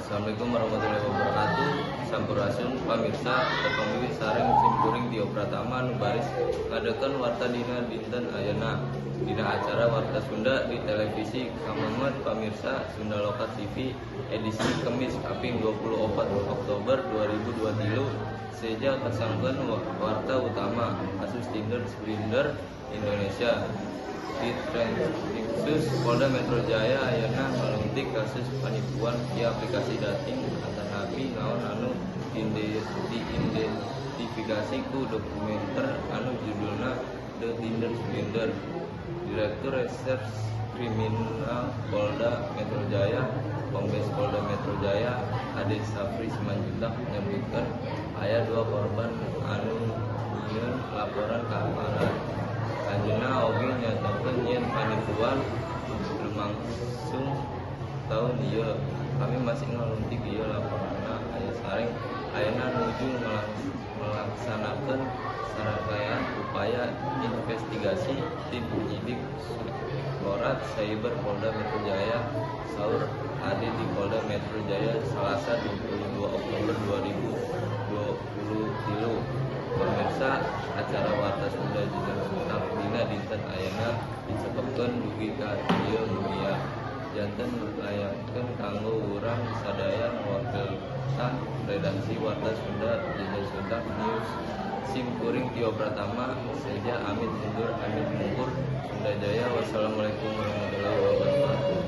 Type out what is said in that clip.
Assalamualaikum warahmatullahi wabarakatuh. Sampurasun, pamirsa. Tepang deui sareng simkuring, Tio Pratama, nu baris ngadekeun warta dina dinten ayeuna dina acara Warta Sunda di televisi kamenget, pamirsa. Sundaloka TV edisi Kemis kaping 24 Oktober 2023. Seja kasangkeun warta utama kasus Tinder Swindler Indonesia. Ditreskrimsus Polda Metro Jaya ayeuna ngalungtik kasus panipuan via aplikasi dating atanapi naon anu diidentifikasi ku dokumenter anu judulna The Tinder Swindler. Direktur Reserse Kriminal Polda Metro Jaya, Kombes Polda Metro Jaya Ade Syafri Simanjuntak, nyebutkeun aya dua korban anu nyieun laporan ka aparat. Anjeunna oge nyatakeun yen panipuan lumangsung taun ieu. "Kami masih ngalungtik ieu laporanna aya sareng ayeuna nuju ngalaksanakeun sarangkaian upaya investigasi tim penyidik Subkorat Cyber Polda Metro Jaya," saur Ade di Polda Metro Jaya, Salasa 22 Oktober 2023. Pemirsa, acara Warta Sunda Dinten Suntak dina dinten ayeuna dicekapkeun dugi ka dieu mugia janten ngayakeun kanggo urang sadaya. Ngawakilan redaksi Warta Sunda Dinten Suntak News, sim kuring, Tio Pratama, seja amit mundur, amit mungkur. Sunda Jaya. Wassalamualaikum warahmatullahi wabarakatuh.